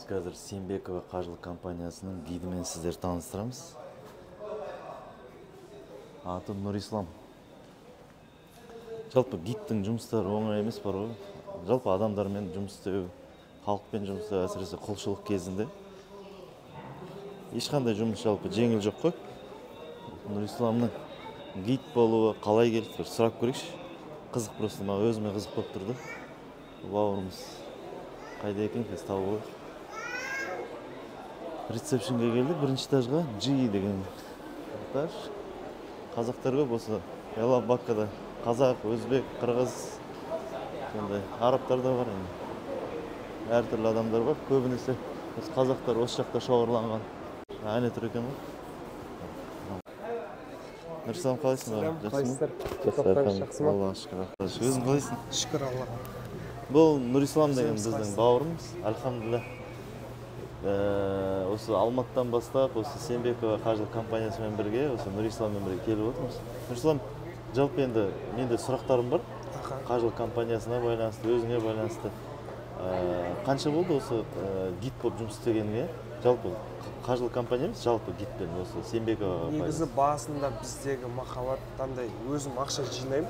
Біз қазір Сембекова қажылық компаниясының гидімен сіздерді таныстырамыз. Аты Нұрислам. Жалпы гидтің жұмыстары оңай емес бар ғой. Жалпы адамдармен жұмыс істеу, халықпен жұмыс істеу, әсіресе құлшылық кезінде. Ешқандай жұмыс жалпы жеңіл жоқ қой. Нұрисламның гид болуы қалай келді, бір сұрап көрейікші. Қызық просто, маған өзіме қызық болып тұрды. Бауырымыз қайда екен, қазір тауып алайық. Ресепшнге келдік, бірінші этажға, G деген этаж. Қазақтар көп осы Элабаккада. Қазақ, өзбек, қырғыз, сондай арабтар да бар енді. Әртүрлі адамдар бар. Көбінесе осы қазақтар осы жақта шоғырланған. Әне тұр екен ғой. Нұрислам, қалайсың? Қалайсыздар? Жақсы ма? Аллаға шүкір. Өзің қалайсың? Шүкір Аллаға. Бұл Нұрислам деген біздің бауырымыз. Альхамдулилля. Осы Алматыдан бастап, осы Сембекова қажылық компаниясымен бірге, осы Нұрисламмен бірге келіп отырмыз. Нұрислам, жалпы енді менде сұрақтарым бар. Қажылық компаниясына байланысты, өзіңе байланысты. Қанша болды осы гид болып жұмыс істегеніңе? Жалпы қажылық компания емес, жалпы гидпен осы Сембековаға байланысты. Негізі басында біздегі махаббат андай, өзім ақша жинаймын,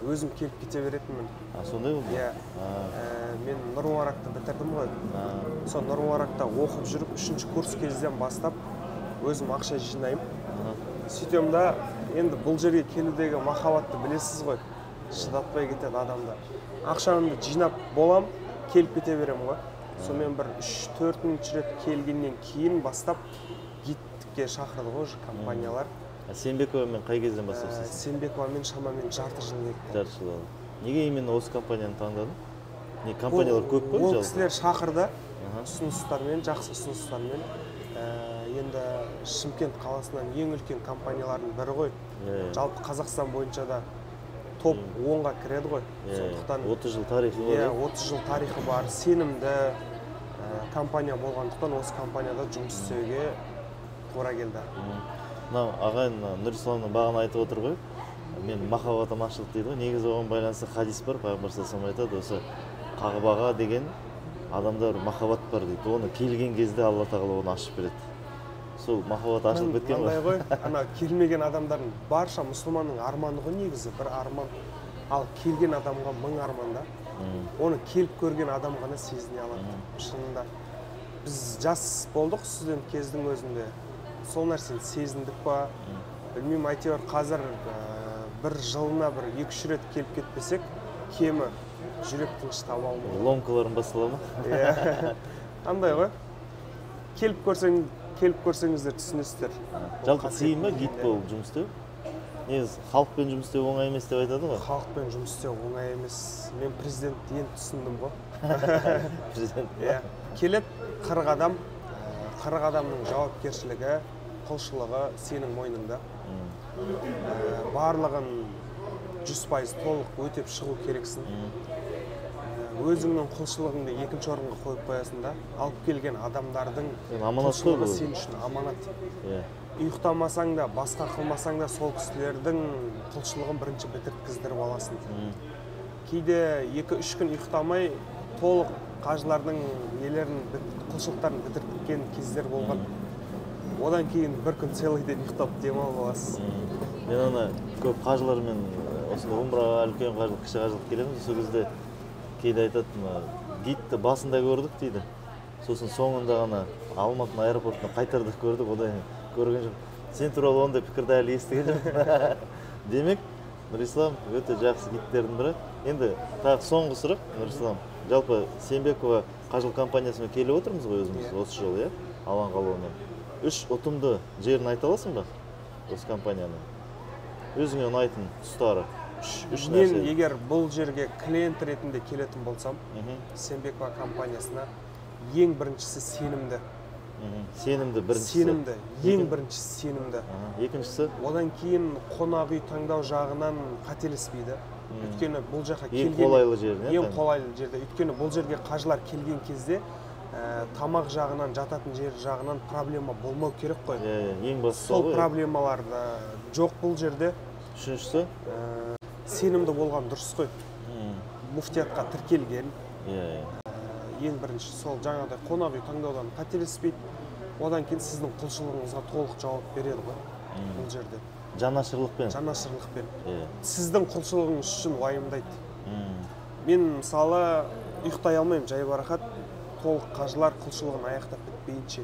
өзім келіп кете беретінмін. Сондай болды? Иә. Мен Нұр-Мүбаракты бітірдім ғой. Сол Нұр-Мүбаракта оқып жүріп, 3-ші курс кезден бастап өзім ақша жинаймын. Сөйтем да, енді бұл жерге келудегі махаббатты білесіз ғой, шыдатпай кетеді адамды. Ақшамды жинап болам, келіп кете беремін ғой. Сонымен бір 3-4 рет келгеннен кейін бастап гидтікке шақырды ғой уже компаниялар. Сембековамен қай кезден бастап істейсің? Сембековамен шамамен жарты жыл кетті. Жарты жыл болды. Неге именно осы компанияны таңдадың? Не, компаниялар көп қой жалпы? Ол кісілер шақырды ұсыныстармен, жақсы ұсыныстармен. Енді Шымкент қаласынан ең үлкен компаниялардың бірі ғой. Жалпы Қазақстан бойынша да топ 10-ға кіреді ғой. Сондықтан 30 жыл тарихы бар. Иә, 30 жыл тарихы бар, сенімді компания болғандықтан осы компанияда жұмыс істеуге тура келді. Мынау ағайын Нұрисламның бағана айтып отыр ғой, мен махаббатым ашылды дейді ғой. Негізі оған байланысты хадис бар, пайғамбар саллаллаху алейхи айтады, осы Қағбаға деген адамдар махаббат бар дейді. Оны келген кезде Алла тағала оны ашып береді. Сол махаббат ашылып кеткен ғой. Мынандай ғой, ана келмеген адамдардың барша мұсылманның арманы ғой негізі, бір арман. Ал келген адамға мың арман да. Оны келіп көрген адам ғана сезіне алады. Шынында біз жас болдық студент кездің өзінде. Сол нәрсені сезіндік па, білмеймін, әйтеуір қазір бір жылына бір 2-3 рет келіп кетпесек, кемі жүрек тыныш таба алмайды. Ломкаларың басыла ма? Иә. Андай ғой. Келіп көрсеңіздер түсінесіздер. Жалпы қиын ба гид болып жұмыс істеу? Негізі халықпен жұмыс істеу оңай емес деп айтады ғой. Халықпен жұмыс істеу оңай емес. Мен президентті енді түсіндім ғой. Президент. Иә. Келеді 40 адам. 40 адамның жауапкершілігі, құлшылығы сенің мойныңда. Барлығын 100% толық өтеп шығу керексің. Өзіңнің құлшылығыңды екінші орынға қойып қоясың да, алып келген адамдардың құлшылығы сен үшін аманат. Ұйықтамасаң да, басқа қылмасаң да, сол кісілердің құлшылығын бірінші бітірткіздіріп аласың. Кейде 2-3 күн ұйықтамай толық қажылардың нелерін, құлшылықтарын бітірткен кездер болған. Одан кейін бір күн целый день ұйықтап демалып аласыз. Мен ана көп қажылармен осында умраға, үлкен қажылық, кіші қажылық келеміз. Сол кезде кейде айтады, гидті басында көрдік дейді. Сосын соңында ғана Алматының аэропортына қайтардық көрдік, одан көрген жоқ. Сен туралы ондай пікірді әлі естіген жоқпын. Демек, Нұрислам өте жақсы гидтердің бірі. Енді тағы соңғы сұрақ, Нұрислам. Жалпы Сембекова қажылық компаниясымен келіп отырмыз ғой өзіміз осы жолы, иә? Алан қалауымен. 3 ұтымды жерін айта аласың ба осы компанияның? Өзіңе ұнайтын тұстары. 3 нәрсе. Мен егер бұл жерге клиент ретінде келетін болсам, Сембекова компаниясына ең біріншісі сенімді. Сенімді біріншісі. Сенімді, ең біріншісі сенімді. Екіншісі? Одан кейін қонақ үй таңдау жағынан қателеспейді. Өйткені бұл жаққа келген ең қолайлы жер, ең қолайлы жерде. Өйткені бұл жерге қажылар келген кезде тамақ жағынан, жататын жер жағынан проблема болмау керек қой. Ең бастысы сол проблемалар жоқ бұл жерде. Үшіншісі? Сенімді болған дұрыс қой. Муфтиятқа тіркелген. Ең бірінші сол жаңағыдай қонақ үй таңдаудан қателеспейді. Одан кейін сіздің құлшылығыңызға толық жауап береді ғой бұл жерде. Жанашырлықпен. Жанашырлықпен. Сіздің құлшылығыңыз үшін уайымдайды. Мен мысалы ұйықтай алмаймын жайбарақат, толық қажылар құлшылығын аяқтап бітпейінше.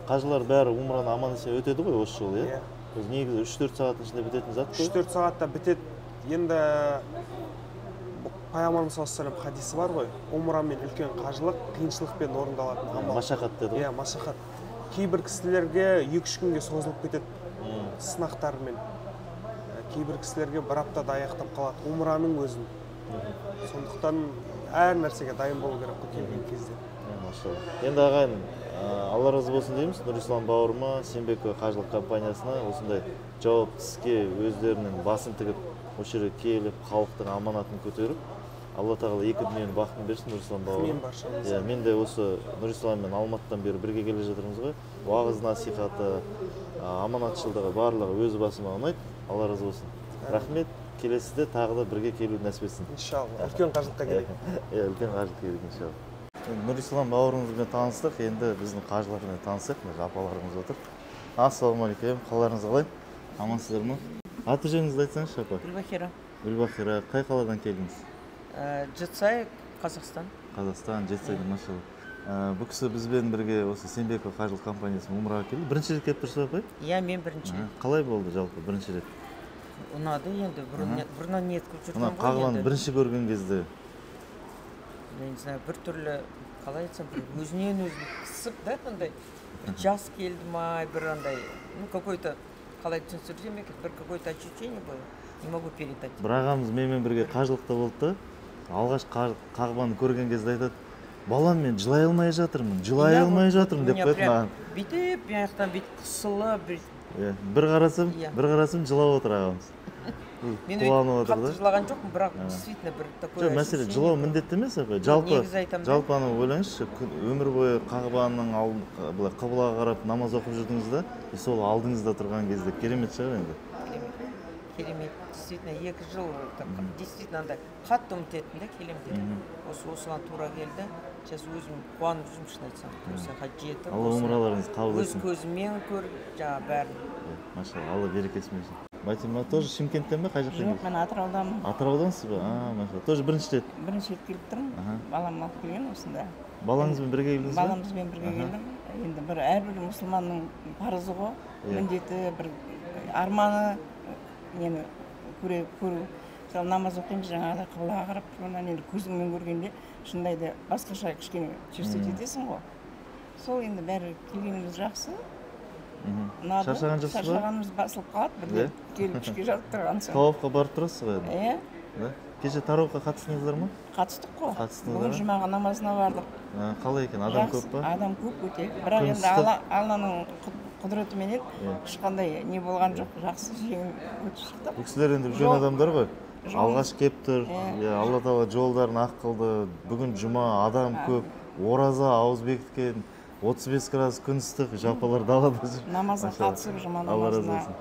Қажылар бәрі умраны аман есен өтеді ғой осы жолы, иә? Өзі негізі 3-4 сағаттың ішінде бітетін зат қой. 3-4 сағатта бітеді. Енді Пайғамбарымыз саллаллаху алейхи вассалам хадисі бар ғой, умра мен үлкен қажылық қиыншылықпен орындалатын амал. Машақат деді ғой. Иә, машақат. Кейбір кісілерге 2-3 күнге созылып кетеді сынақтармен. Кейбір кісілерге бір аптада аяқтап қалады умраның өзін. Сондықтан әр нәрсеге дайын болу керек қой келген кезде. Машалла. Енді ағайын, Алла разы болсын дейміз Нұрислам бауырыма, Сембекова қажылық компаниясына осындай жауапты іске өздерінің басын тігіп, осы жерге келіп, халықтың аманатын көтеріп, Алла тағала екі дүниенің бақытын берсін Нұрислам бауырыма. Мен баршамызға. Иә, мен де осы Нұрисламмен Алматыдан бері бірге келе жатырмыз ғой. Уағыз насихаты, аманатшылдығы барлығы өз басыма ұнайды. Алла разы болсын. Рахмет. Келесіде тағы да бірге келу нәсіп етсін. Иншалла. Үлкен қажылыққа келейік. Иә, үлкен қажылыққа келейік иншалла. Нұрислам бауырымызбен таныстық, енді біздің қажылармен танысайық. Мына апаларымыз отыр. Ассалаумағалейкум, қалдарыңыз қалай? Амансыздар ма? Аты жөніңізді айтсаңызшы, апа. Гүлбахира. Гүлбахира, қай қаладан келдіңіз? Жетісай, Қазақстан. Қазақстан, Жетісайдан, машалла. Бұл кісі бізбен бірге осы Сембекова қажылық компаниясының умраға келді. Бірінші рет келіп тұрсыз ба, апай? Иә, мен бірінші рет. Қалай болды жалпы бірінші рет? Ұнады енді, бұрыннан ниет қылып жүрген Мына ғой Қағбаны енді. бірінші көрген кезде. Я не знаю, бір түрлі, қалай айтсам, бір өзінен өзі қысып, да, андай бір жас келді ма, бір андай, ну, какой-то, қалай түсіндірсем екен, бір какое-то ощущение было, не могу передать. Бір ағамыз менімен бірге қажылықта болды да, алғаш Қағбаны көрген кезде айтады, балам, мен жылай алмай жатырмын, жылай алмай жатырмын деп қояды маған. Бүйтіп, мына жақтан бүйтіп қысылып, бүйтіп. Иә, бір қарасам жылап отыр ағамыз. Мен Қуанып отыр қатты да. жылаған жоқпын, бірақ действительно бір такое Жоқ, мәселе ощущение жылау было. міндетті емес, апай. Негізі айтамын да. Жалпы аны ойлаңызшы, өмір бойы Қағбаның былай қыблаға қарап намаз оқып жүрдіңіз да, и сол алдыңызда тұрған кезде керемет шығар енді. Керемет. Керемет. Действительно, 2 жыл так, действительно андай қатты үміт еттім да, келем деп. Осыған тура келді. Сейчас өзім қуанып жүрмін, шын айтсам. Осы жаққа жетіп, Алла осыны умраларыңызды қабыл өз етсін. көзіммен көріп, жаңа бәрін. Машалла, Алла берекесін берсін. Батима тоже Шымкенттен бе, қай жақтан Жоқ, келдіңіз? мен Атыраудамын. Атыраудансыз ба? Машалла. Тоже бірінші рет? Бірінші рет келіп тұрмын. Балам алып келген осында. Балаңызбен бірге келдіңіз бе? Баламызбен бірге келдім. Енді бір әрбір мұсылманның парызы ғой, міндеті, бір арманы, нені көру. Мысалы, намаз оқимыз, жаңағыдай қыблаға қарап тұрғаннан енді көзіңмен көргенде шынында да басқаша кішкене чувствовать етесің ғой. Сол енді бәрі келгеніміз жақсы. Ұнады. Шаршаған жоқсыз ба? Шаршағанымыз басылып қалады, бірден келіп ішке жатып тұрған соң. Тауапқа барып тұрасыз ғой енді? Иә. Да? Кеше тарауға қатыстыңыздар ма? Қатыстық қой. Қатыстыңыздар Бүгін ма? жұмаға намазына бардық. Қалай екен? Адам Жақсы. көп па? Адам көп өте. Бірақ Күн енді ыстық. Алланың құдіретіменен ешқандай не болған жоқ. Жақсы жеңіл өтіп шықтық. Бұл кісілер енді үлкен адамдар ғой. Алғаш келіп тұр. Иә, Алла тағала жолдарын ақ қылды. Бүгін жұма, адам көп. Ораза ауыз бекіткен. 35 градус күн ыстық, жалпалар далада жүр. Намазға Машалла. қатысып, жұма Алла разы намазына болсын.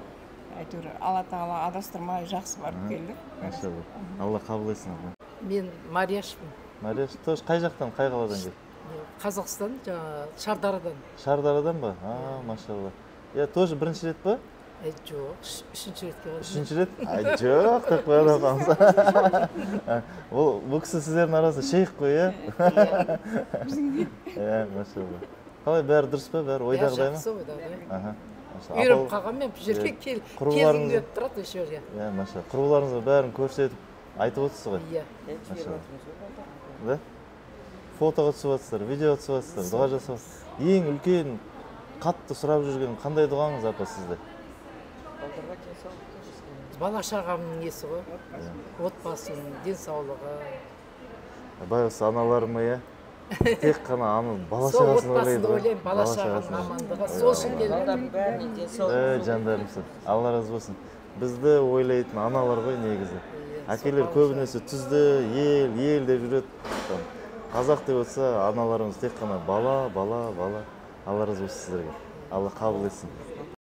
әйтеуір Алла тағала адастырмай жақсы барып келдік. Машалла. Алла қабыл етсін. Мен Марияшпын. Марияш тоже қай жақтан, қай қаладан келді? Қазақстан, жаңа Шардарадан. Шардарадан ба? Машалла. Иә, тоже бірінші рет па? Жоқ, үшінші рет келіп отырмын. Үшінші рет? Ай, жоқ, деп қояды апамыз. Бұл кісі сіздердің арасында шейх қой, иә? Иә, машалла. Қалай, бәрі дұрыс па, бәрі ойдағыдай ма? Жақсы, ойдағыдай. Машалла. Үйреніп қалған мен бұл жерге келгім келіп тұрады осы жерге. Иә, машалла. Құрбыларыңызға бәрін көрсетіп айтып отырсыз ғой? Иә. Машалла. Да? Фотоға түсіп жатсыздар, видеоға түсіп жатсыздар, дұға жасап жатсыздар. Ең үлкен қатты сұрап жүрген қандай дұғаңыз, апа, сізде? Бала шағамның несі ғой? Отбасының денсаулығы. Байғұс аналарым, иә? Тек қана аны бала Сол шағасын отбасында ойлайды ғой. ойлаймын, бала Бала шағаның шағасын. амандығы, сол үшін келдім. Жандарымсың. Алла разы болсын. Бізді ойлайтын аналар ғой негізі. Әкелер көбінесе түзді, ел, ел деп жүреді. Қазақ деп отырса, аналарымыз тек қана бала, бала, бала. Алла разы болсын сіздерге. Алла қабыл етсін.